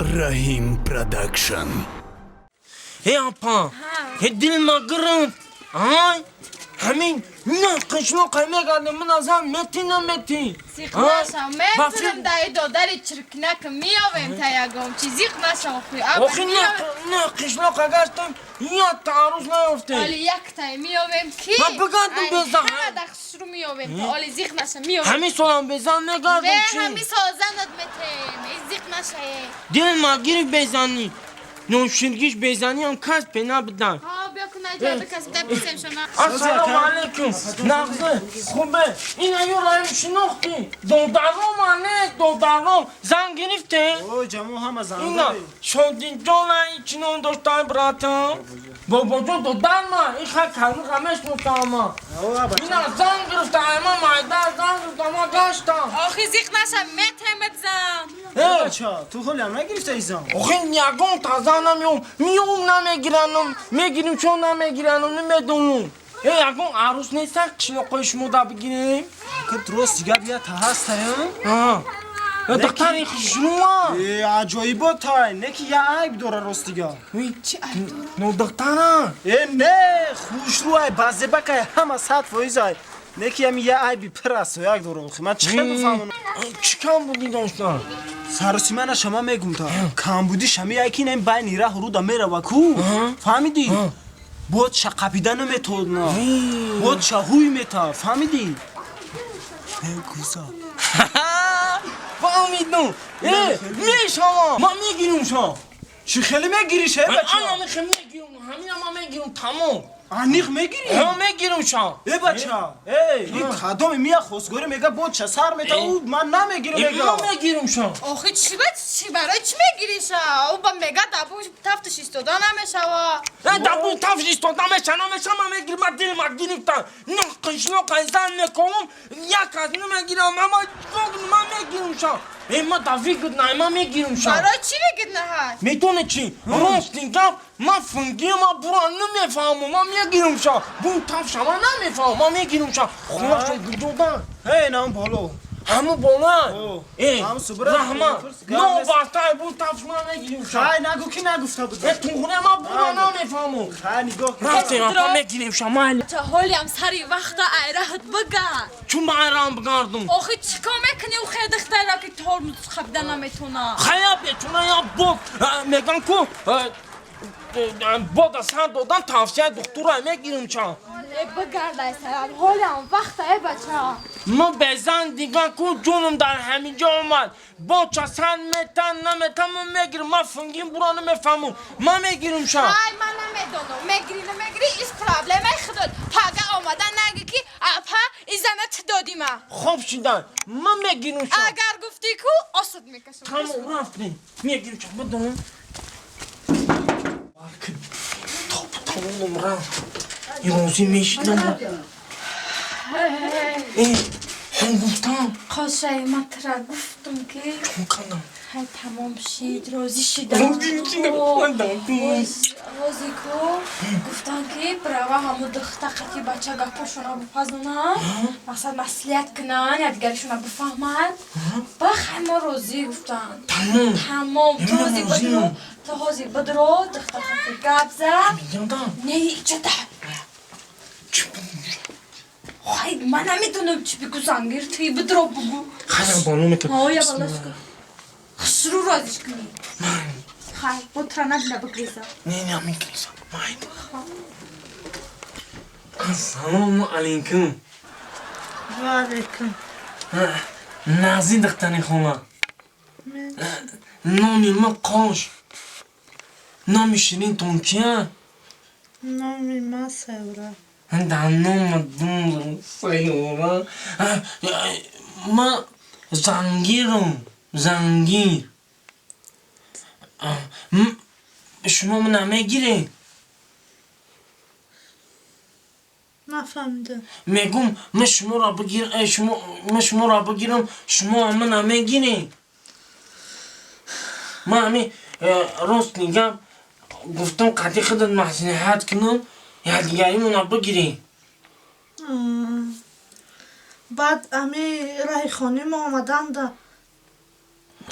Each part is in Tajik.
Раҳим Продакшн. Э, апа, э, дилма гирифт. Ай, ҳамин на қишлоқа мегардем, мана зан мети, намети? Зиқ нашав, метунам даи додари чиркнак меёвем, та ягом чи, зиқ нашав, охи. Охи, на қишлоқа гаштем, якта арӯз наёфтем. Оли яктай меёвем ки. Ма бигардем безан. Ҳама дахшру меёвем, оли зиқ наша, меёвем. Ҳамин солам безан мегардем чи? Ҳамин сол занат метем, зиқ нашае. Дилма гирифт безанӣ. Ноширгиш безаниам кас пена бидан. Ассалому алайкум. Нағзи, хубе? Ина юраим шинохтӣ? Додаром ане, додаром. Зан гирифте? Ой, ҷамо ҳама зан. Ина Шодиҷона чинон доштай, братам. Бобоҷон, додарма, иха калмиқа мешносама. Ина зан гирифта, айма майда зан гирифта, ма гаштам. Охи, зиқ наша, метемет зан. Бача, ту ҳолиам нагирифтаи зан? Охи, ягон та зан намеём. Миём, намегиранам, мегирим, чон намегиранам, намедонам. Э, ягон арӯс неста қишлоқои шумо да бигирем? Рост гап, я та ҳастаям. Духтари хушрӯа. Э, аҷоибот тай, не ки я айб дора, ростига. Чи айб дора? Но духтара. Э, не, хушрӯай, базебакай, ҳама 100%-ай. Не ки ами я айби пир аст, як дора. Охи, ман чӣ хел бифаҳмам? Чӣ камбудӣ дошта? Саросима шама мегум, та камбудӣ шами яки нем байни раҳ руда мерава ку, фаҳмидӣ? Бод ша қапида наметодна, бод ша ҳуй мета, фаҳмидӣ? Куса. Фаҳмидум. Э, мешавам, ман мегирум ша. Чӣ хеле мегириш, э, бача? Ана мехе мегирум, ҳамина ман мегирум, тамом. Аниқ мегирӣ? Ҳа, мегирум ша. Э, бача, э, ин кадоме мия хостгорӣ мега, бод ша сар мета, ӯ ман намегирам мега. Ман мегирум ша. Охи, чӣ ба чӣ, барои чӣ мегириша? Ӯ ба мега дабу тафтиш истода намешава. Э, дабу тафтиш истода меша, намеша, ман мегирам, ман дилма гирифта. На қишлоқа зан мекунам, як аз намегирам, ман ман мегирум ша. Э, ман да выгодно, ман мегирум ша. Барои чӣ выгодно ҳаст? Медони чӣ? Рости гап, ман фунгиам, ман бура намефаҳмам, ман мегирум ша. Бун тафша ман намефаҳмам, ман мегирум ша. Хонашон гуҷодан? Э, на он боло. Ҳаму боло? Э, раҳмат. Новбатай бун тафш ман мегирим ша. Хай, нагу ки нагуфта будам. Э, туғре, ман бура намефаҳмам. Хай, нигоҳ. Рафтем, апа, мегирем ша, майли. Ча, ҳолиам сари вақта айраҳат бигард. Чун ба айраҳам бигардум? Охи, чӣ кор мекунӣ ӯ хе духтара ки тормоз қабида наметона? Хая, бечуна я бод меган ку, бода сар додан тавсияи духтура, мегирим ча. Э, бигардай сарам, ҳолиам вақта, э, бача. Мо безан дига ку, ҷунум дар ҳамин ҷо омад. Боча сан метан, наметан, ман мегирам, ман фунгим бура намефаҳмам, ман мегирим ша. Ай, ман намедонам, мегирӣ, намегирӣ, ис проблемаи худот. Пага омада наги ки апа, изана ту додима. Хоб шидан, ман мегирим ша. Агар гуфтӣ ку, осуд мекашам. Тамом, рафтем, мегирим ша, бидонам тамомам рафт, ёзӣ мешидам. Э, ҳон гуфтам. Қошаи, ман тра гуфтум ки. Чон кардам? Ҳай, тамом шид, розӣ шидам. Розӣ ку, гуфтам ки права ҳаму духта қати бача гапошона бипазонанд, мақсад маслиҳат кунанд, якдигаришона бифаҳманд. Ба хай, мо розӣ, гуфтанд. Тамом. Тамом, ту ҳозир бидро, ту ҳозир бидро, духта қати гап зад. Не, чата. Хай, ман намедонам чӣ бигӯ, зангир, туи бидро, бугӯ. Хайам боло мекунам. Я балаш ку. Хушрӯ розиш кунӣ. Хай, бо тура набина бигреза. Не, не, мегрезам. Майли. Ассалому алайкум. Ва алайкум. Нази, духтари хона. Номи ма Қош. Номи ширинтон чия? Номи ма Севра. Дар нома Сайёра. Ма зангирам, зангир. Шумо мана мегиред? Нафаҳмидам. Мегум, ма шуморо бигир, шумо, ма шуморо бигирам, шумо мана мегиред? Ма ҳами рост нигам гуфтам, қати худат маслиҳат кунам, якдигаримона бигирем. Баъд ами раҳи хонимо омаданда.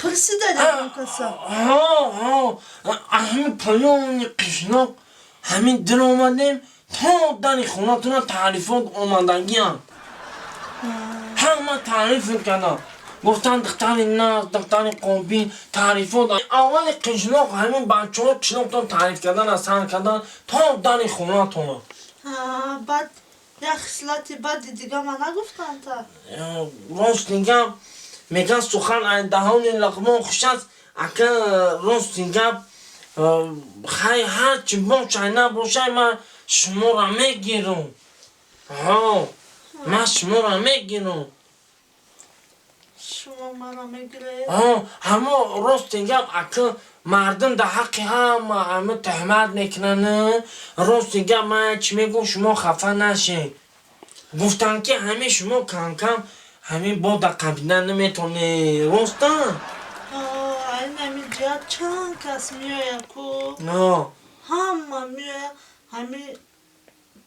Пурсида ягон каса? Ҳо, ҳо, ҳамин поёни қишлоқ ҳамин дир омадем то дари хонатона таърифот омадагиам. Ҳама таъриф мекарданд. Гуфтанд духтари нағз, духтари қобил, таърифот. Аввали қишлоқ ҳамин бачаҳои қишлоқтон таъриф кардана сар карданд то дари хонатона. Баъд як хислати бади дига ма нагуфтанд та? Рости гап, мегӯянд сухан аз даҳони Луқмон хуш аст. Ака, рости гап, хай ҳарчи бошай набошай, ман шуморо мегирам. Ҳо, ман шуморо мегирам. Шумо маро мегиред? Ҳо, ҳамо рости гап, ака, мардум дар ҳаққи ҳама ҳама туҳмат мекунанд. Рости гап, ман чӣ мегӯм, шумо хафа нашед. Гуфтанд ки ҳамин шумо кам-кам ҳамин бода қапида наметавонед. Роста? Айн ҳамин ҷиҳат чанд кас меояд ку. Ҳама меояд, ҳамин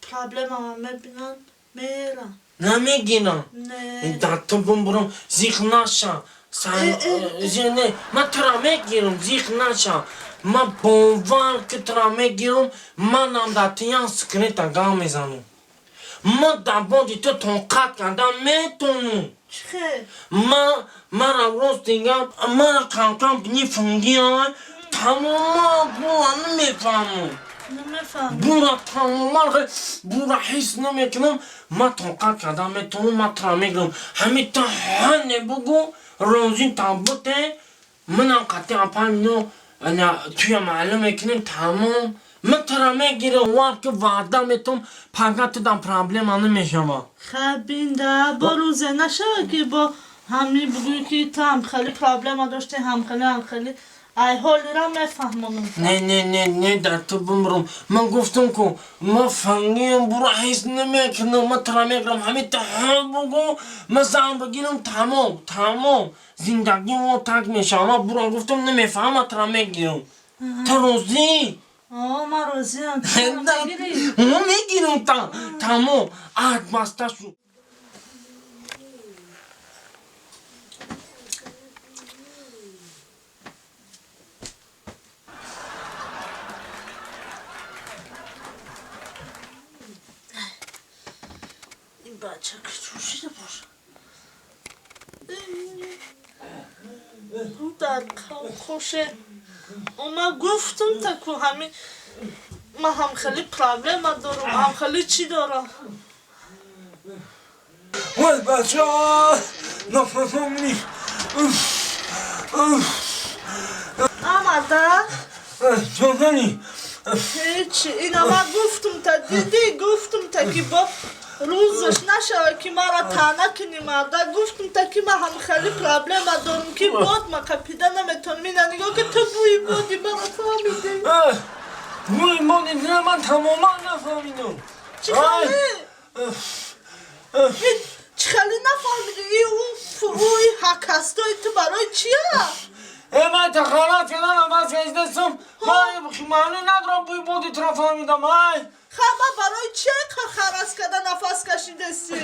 проблемама мебинанд, меранд. Намегирам. Не. Дар ту бумбурам, зиқ наша. Не, ман тура мегирам, зиқ наша. Ман бовар ки тура мегирам, манам дар ту як секрета гап мезанам. Ман дар боди ту тоқат кардан метавонам. Чӣ хел? Ман мара рости гап, мара кам-кам бини фунгиам, тамоман бура намефаҳмам. Намефаҳмӣ? Бура тамоман бура ҳис намекунам. Ман тоқат кардан метавонам, ман тура мегирам. Ҳамин ту ҳане бугӯ, розӣ та буте, манам қатъи апаи мино туя маълум мекунем, тамом. Ман тура мегирам, вар ки ваъда метавам, пага ту дар проблема намешавад. Хай бинда, бо рӯзе нашавад ки бо ҳамин бугӯӣ ки ту ҳам хеле проблема доштӣ, ҳам хеле, ҳам хеле. Ай ҳолира мефаҳмонам. Не, не, не, не, дар ту бумрам. Ман гуфтам ку, ман фангиам, бура ҳис намекунам, ман тура мегирам. Ҳамин ту ҳа бугӯ, ман зан бигирам, тамом, тамом. Зиндагии мо так мешавад. Ман бура гуфтам, намефаҳмам, ман тура мегирам. Ту розӣ? О, ман розиам. Ту маро мегирӣ? Ман мегирам та. Тамом, аҳд баста шуд. Ин бача ки чӯшида бошад? Дар хоше. Ма гуфтам та ку ҳамин ман ҳам хеле проблема дорам, ҳам хеле чӣ дорам. Вой бача, нафасам нест. Омада? Чозани? Ҳечи, ина ман гуфтам та, дидӣ, гуфтам та ки бо рӯзаш нашавад ки маро таъна кунӣ марда. Гуфтам та ки ман ҳам хеле проблема дорам ки бод ма қапида наметавонам. Ина нигоҳ ки ту бӯи боди маро фаҳмидӣ. Бӯи боди туро ман тамоман нафаҳмидам. Чӣ хеле? Чӣ хеле нафаҳмидӣ? И ӯ ҳакастои ту барои чия? Ман тахаррат карданам, бас кашидастам. Ман маъно надорам бӯи боди туро фаҳмидам. Ай! Ха, ман барои чия харас карда нафас кашидастӣ?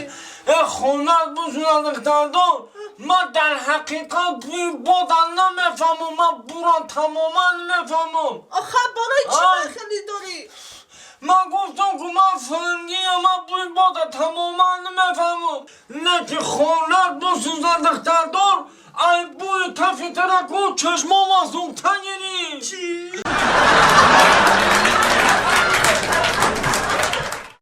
Хонат бусунад, духтардор. Ман дар ҳақиқат бӯи бода намефаҳмам. Ман бура тамоман намефаҳмам. Ха, барои чӣ ман хеле дорӣ? Ман гуфтам ку ман фангиам, ман бӯи бода тамоман намефаҳмам. Не ки хонат бусӯзад, духтардор, ай бӯи тафи тура ку чашмом аз зугта гирифт.